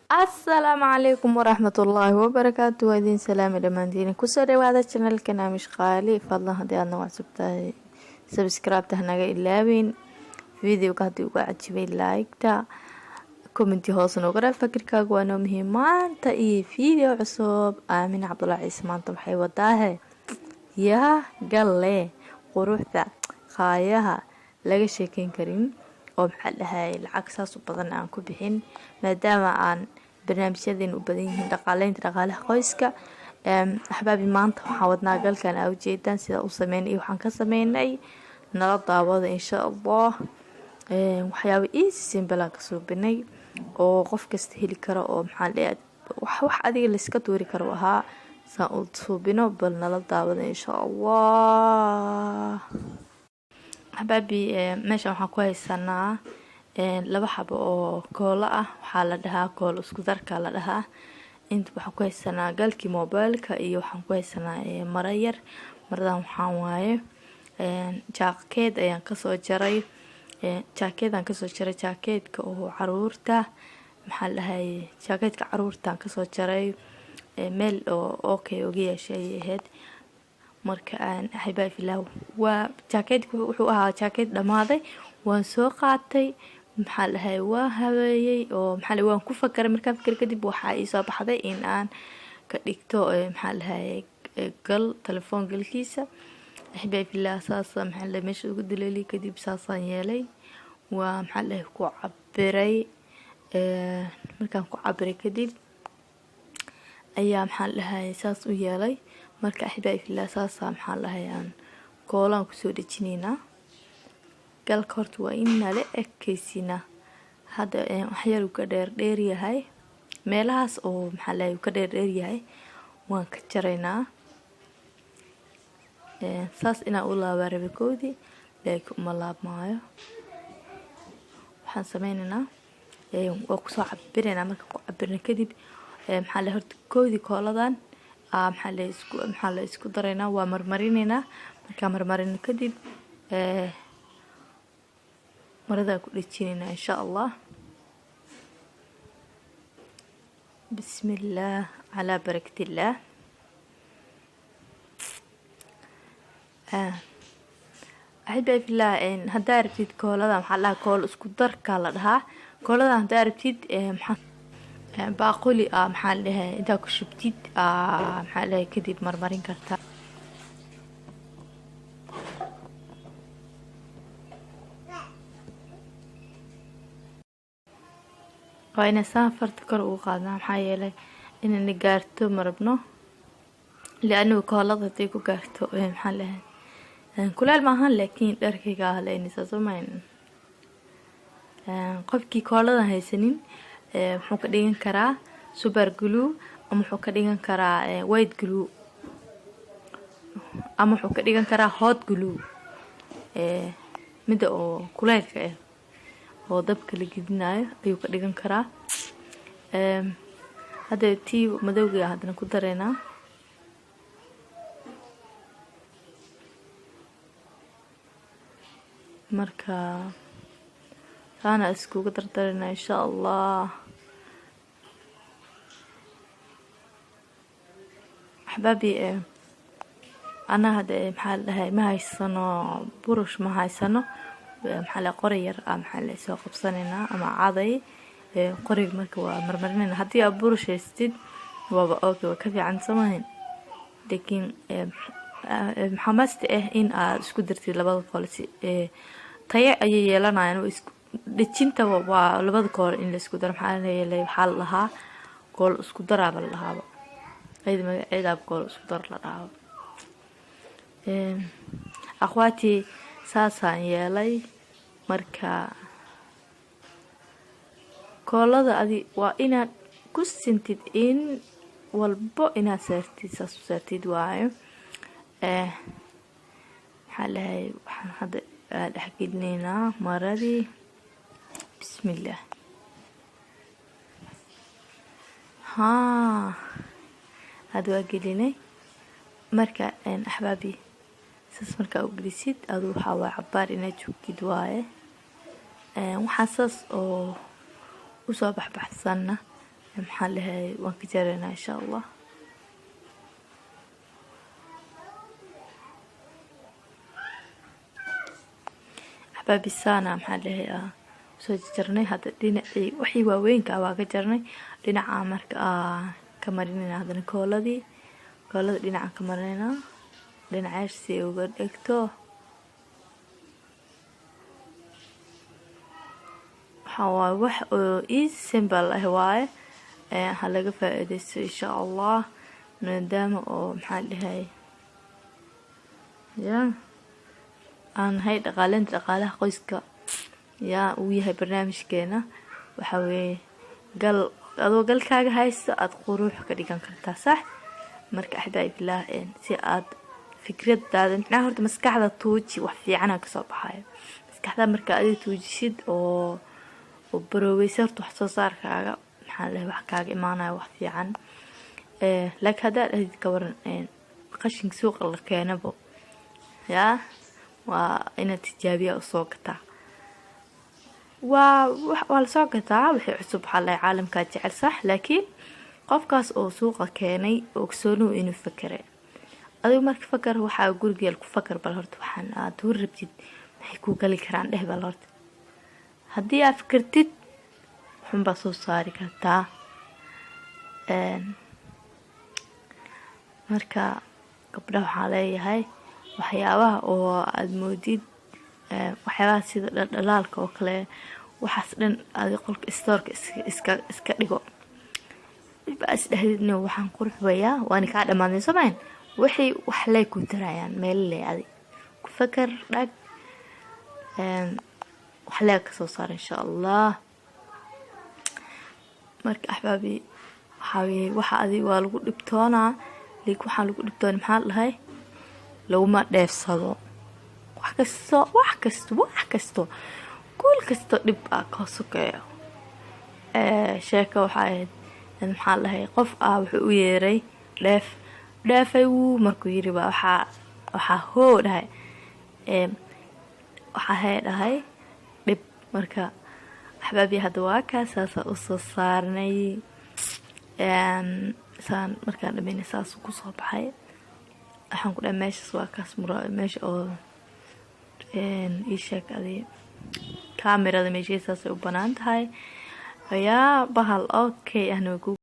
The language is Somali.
Asalaamu calaykum waraxmatullaahi wabarakaatu. Waa idiin salaami dhammaantiin. Kusoo dhawaada channelkan Amish Qaali. Fadlan haddii aad nagu cusub tahay, subscribe-ta hanaga ilaawin. Videoga haddii uga cajibay, like-ta, commenti hoos nooga dhaaf fikirkaaga, waa noo muhiim. Maanta iyo video cusub. Aamin Cabdullaahi Ciise maanta waxay wadaahe yaa galle quruxda qaayaha laga sheekeyn karin, oo maxaa dhahay, lacag saas u badan aan ku bixin, maadaama aan barnaamijyadeena u badan yihiin dhaqaaleynta dhaqaalaha qoyska. Axbaabi, maanta waxaan wadnaa galkan aa ujeedaan sida u sameynay iyo waxaan ka sameynay. Nala daawada insha Allah. Waxyaaba easy simple aan ka suubinay oo qof kasta heli karo, oo maxaa dhahay, wax adiga layska tuuri karo ahaa. Saan u suubino bal nala daawada insha Allah. Axbaabi, meeshan waxaan ku haysanaa laba xabo oo koolo ah. Waxaa la dhahaa koolo isku darka la dhahaa. Inta waxaan ku haysanaa galkii mobileka iyo waxaan ku haysanaa maro yar. Maradan waxaan waaye jaakeed ayaan kasoo jaray, jaakeedaan kasoo jaray, jaakeedka oo caruurta, maxaa la dhahay, jaakeedka caruurtaan kasoo jaray. Meel oo okay uga yeeshay ayay ahayd. Marka axibaa filah, waa jaakeedka, wuxuu ahaa jaakeed dhammaaday. Waan soo qaatay, maxaa dhahay, waa habeeyey oo maxaa waan ku fakaray. Markaan fikir kadib waxaa iisoo baxday in aan ka dhigto, maxaa dhahay, gal telefoon galkiisa. Axibaa filah, saasa maxaa dhahay meesha ugu daleeliyay. Kadib saasaan yeelay, waa maxaa dhahay ku cabiray. Markaan ku cabiray kadib ayaa maxaa dhahay saas u yeelay. Marka axibaa filah, saasa maxaa dhahay aan koolaan kusoo dhejinaynaa galka. Horta waa in nala ekeysinaa. Hadda waxyar uu ka dheer yahay meelahaas oo maxaa lahay uu ka dheer yahay, waan ka jaraynaa. Saas inaan u laabaa rabay koodii, laakiin uma laabmaayo. Waxaan sameynaynaa, waa kusoo cabiraynaa. Marka ku cabirna kadib, maxaa lahay, horta koodii kooladan maxaa la isku maxaa la isku daraynaa, waa marmarinaynaa. Markaa marmarino kadib, maradaa ku dhejinaynaa insha Allah. Bismillaah, calaa barakatillaah. Axibaa filah, haddaa rabtid koolada, maxaa dhahaa, koolo isku darka la dhahaa kooladan. Haddaa rabtid, maxaa baaquli ah, maxaa la dhahay, intaa ku shubtid, maxaa la dhahay, kadib marmarin kartaa. Waa inay saan farta kor ugu qaadnaa, maxaa yeelay inayna gaarto ma rabno, lianahu koolada haday ku gaarto, maxaa lahay, kuleel maahan, laakiin dharkayga haleynaysaa. Soo mayn qofkii kooladan haysanin muxuu ka dhigan karaa super glue, ama wuxuu ka dhigan karaa white glue, ama wuxuu ka dhigan karaa hot glue, midda oo kuleylka ah oo dabka la gedinayo ayuu ka dhigan karaa. Hadda tii madowga haddana ku dareynaa. Marka taana iskugu dardareynaa insha Allah. Axbaabi, anaa hadda maxaa la dhahay, ma haysano burush, ma haysano. Maxaa la qori yar ah, maxaa la soo qabsanaynaa ama caday qoriga. Marka waa marmarinayna. Haddii aad burush haystid waaba okay, waa ka fiican samahayn, laakiin maxaa must ah in aad isku dartid labada koole si tayo ayay yeelanayaan. Isku dhejinta waa labada koole in la isku daro. Maxaa yeelay, waxaa la dhahaa kool isku daraaba la dhahaaba, ayada magaceedaaba kool isku dar la dhahaaba. Akhwaati, saasaan yeelay. Marka koolada adi waa inaad ku sintid, in walbo inaad saartid, saas u saartid waayo. Maxaa lahay, waxaan hadda dhexgelinaynaa maradii. Bismillaah. Haa, hadda waa gelinay. Marka axbaabi, saas markaa u gelisid, adu waxaa waay cabaar inaad joogtid waaye. Waxaa saas oo usoo baxbaxsanna Maxaa lahay, waan ka jaraynaa insha Allah. Axbaabisaana maxaa lahay soo jarnay hadda dhinacii wixii waaweynka waa ka jarnay. Dhinaca marka ka marinayna haddana kooladii, koolada dhinaca ka marinayna dhinaceesh si ay uga dhegto. Waxaa waaye wax oo easy simple ah waaye, ha laga faa-iideysto insha Allah, maadaama oo maxaa dhahay ya aan nahay dhaqaaleynta dhaqaalaha qoyska yaa uu yahay barnaamijkeena. Waxaa weeye gal adoo galkaaga haysto aada qurux ka dhigan kartaa, sax? Marka axbaabilaah, si aad fikradaada macnaha horta maskaxda tuuji, wax fiicana kasoo baxayo maskaxda. Marka adiga tuujisid oo barooweysa horta wax soo saarkaaga, maxaa lahay, wax kaaga imaanaya wax fiican. Laakiin haddaad dhahdid ka waran qashinka suuqa la keenabo, yaa waa inaad tijaabiya usoo gataa, waa lasoo gataa wixii cusub. Waxaa lahay caalamkaa jecel, sax? Laakiin qofkaas oo suuqa keenay ogsoonuhu inuu fakere. Adigu marka fakar, waxaa gurigeel ku fakar bal horta, waxaan aad hur rabtid maxay kuu gali karaan dheh bal horta. Haddii aad fikirtid waxunbaa soo saari kartaa. Marka gabdhaha waxaa leeyahay, waxyaabaha oo aada moodid, waxyaabaha sida dhaldhalaalka oo kale, waxaas dhan adi qolka stoorka iska dhigo baa isdhahdid waxaan qurux wayaa, waana kaa dhamaaday soomayn, wixii wax ley ku darayaan meelale. Adi ku fakar dhag, wax lee kasoo saara insha Allah. Marka axbaabi, waxaa weye waxa adi waa lagu dhibtoonaa lik, waxaa lagu dhibtoona maxaa dhahay, laguma dheefsado. Wax kasto, wax kasto, wax kasto, guul kasto dhib ah ka sokeeyo. Sheeka waxaa ahayd, maxaa dhahay, qof ah wuxuu u yeeray dheef, dheefay wuu markuu yiri ba waxaa hoo dhahay, waxaa hee dhahay dhib. Marka axbaabi, hadda waa kaas, saasa usoo saarnay. Saan markaan dhameynay saas kusoo baxay. Waxaan ku dhahay meeshaas waa kaas, meesha oo ii sheeg adi kamerada meeshii saasay u banaan tahay ayaa bahal okay ahna.